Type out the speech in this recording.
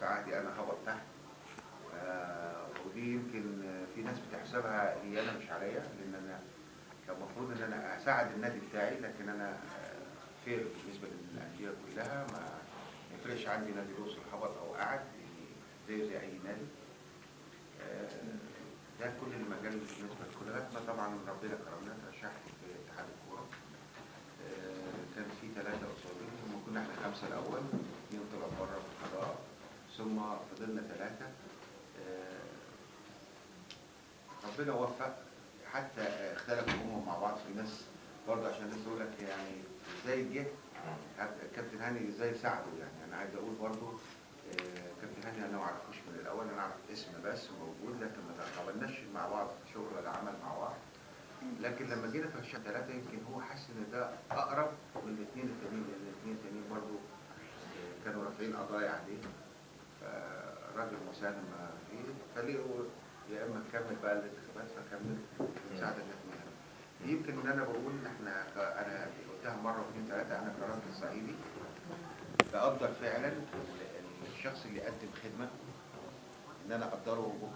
في عهدي انا هبط تحت. ودي يمكن في ناس بتحسبها لي انا مش عليا، لان انا كان المفروض ان انا اساعد النادي بتاعي، لكن انا fair بالنسبة للاندية كلها، ما يفرقش عندي نادي الاقصر هبط او قعد، زيه زي اي نادي. ده كل المجال بالنسبة لكل، لغاية ما طبعا ربنا كرمنا ترشحت في اتحاد الكورة. كان في 3 قصادي، ثم كنا احنا 5 الاول، 2 طلعوا بره في القضاء، ثم فضلنا 3. ربنا وفق، حتى اختلفوا هم مع بعض في ناس برضه، عشان الناس تقول لك يعني ازاي جه كابتن هاني ازاي ساعده. يعني انا عايز اقول برضه كابتن هاني انا ما اعرفوش من الاول، انا اعرف اسم بس موجود، لكن ما تقابلناش مع بعض في شغل ولا عمل مع بعض. لكن لما جينا ترشح 3 يمكن هو حس ان ده اقرب من الاثنين التانيين، لان الاثنين التانيين برضه كانوا رافعين قضايا عليه، فالراجل مساهم فيه، فلقوا يا اما نكمل بقى الانتخابات، فكمل مساعدة جت من هنا. يمكن ان انا بقول ان احنا، انا قلتها مرة واثنين ثلاثة، انا كراجل صعيدي بقدر فعلا الشخص اللي قدم خدمة ان انا اقدره.